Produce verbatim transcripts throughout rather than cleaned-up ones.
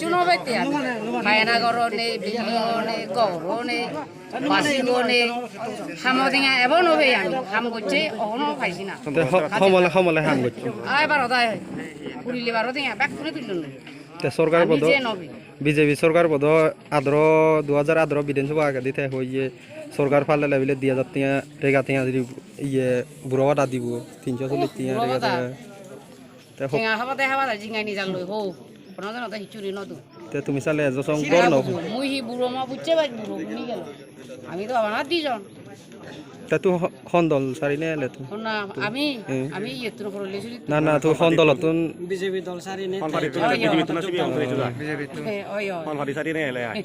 Chuno bai te ami. Mayana goro ne, biyo ne, goro ne, basi go ne. Hamo dinga ebo no be ami. Ham goche, ohono paisi na. Te ho-, homole, homole ham goche. Ai baro dai. Puri le baro dinga, bak kune tulun. Te sorkar Ami bodo, je no be. B J P sorkar bodo adro, dua hajar adro Bidhan Sabha agadi te hoye sorkar phalle le bile di hajar tenga, rega tenga jodi iye buro bada dibo, tinso chollish tenga Buro rega bada. tenga. Te ho- Tenga haba de haba da jingai ni jal loi ho. Kono jano da hichuri no do. Te tumi sale ejo song Sira gor no. bujo. Mui hi buro ma bucche bai buro buni gelo. Ami to abana dijon. Te tu ho-, hon dol sari ne le tu? Honna ami, Hmm. ami iye tu horo le suri. Na, na, tu hon dol tun. B J P dol sari ne. Hon pari tu Oyo. B J P tu na sibi hon pari tu da. Eh, oyo. Hon pari sari ne le ai.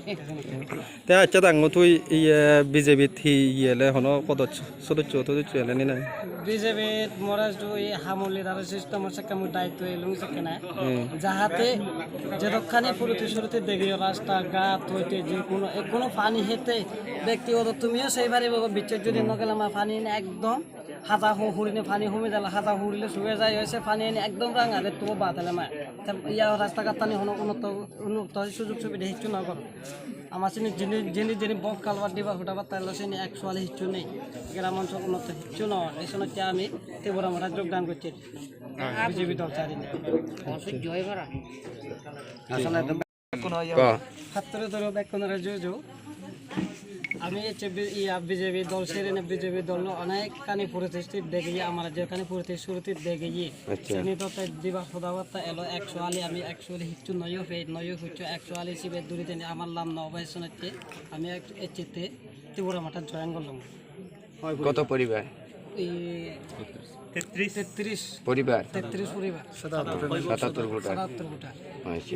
Te acha dang tui iye B J P thi iye le hono kodo sodosyo todosyo le ni na. B J P mora joi hamoli daro system se kamu daityo elung se kena. Hmm. Jahate jedokhani phuruti suruti degio rasta ghat hoite je kono, e kono pani hete bektigoto tumiyo sei paribo bichek jodi Hmm. no gele ma pani ne ekdom haja hu hurini pani humi jala haja hurile suge jai hoise pani ne ekdom rang age tubo batale ma. Te iya rasta ghat tani hono unoto unoto sujug subide hichu no goro. Ama sini jini, jini, jini bok kalwar diba huda batta lo sini actually hichu nei. Gram onchol unoto hichu no. Esono kya ami Tripura mora jogdan gochchi. B J P dol sari nei. Ko. Hattore doro bekkun ore juju. Ami ecche bi-, iya B J P dol seri ne B J P dol no onek kani purutesti degi amara je kani purutesti suruti degi. Acha. Sini to te diba huda batta elo actually ami actually hichu noyo fe noyo huchu actually sibe duri teni amar lam no bai sunacche. Ami ek-, ecche te Tripura mata join golong. Koto poribar? Ei, tetris. Tetris. Poribar? Tetris poribar. Satattor voter. Satattor voter. Acha.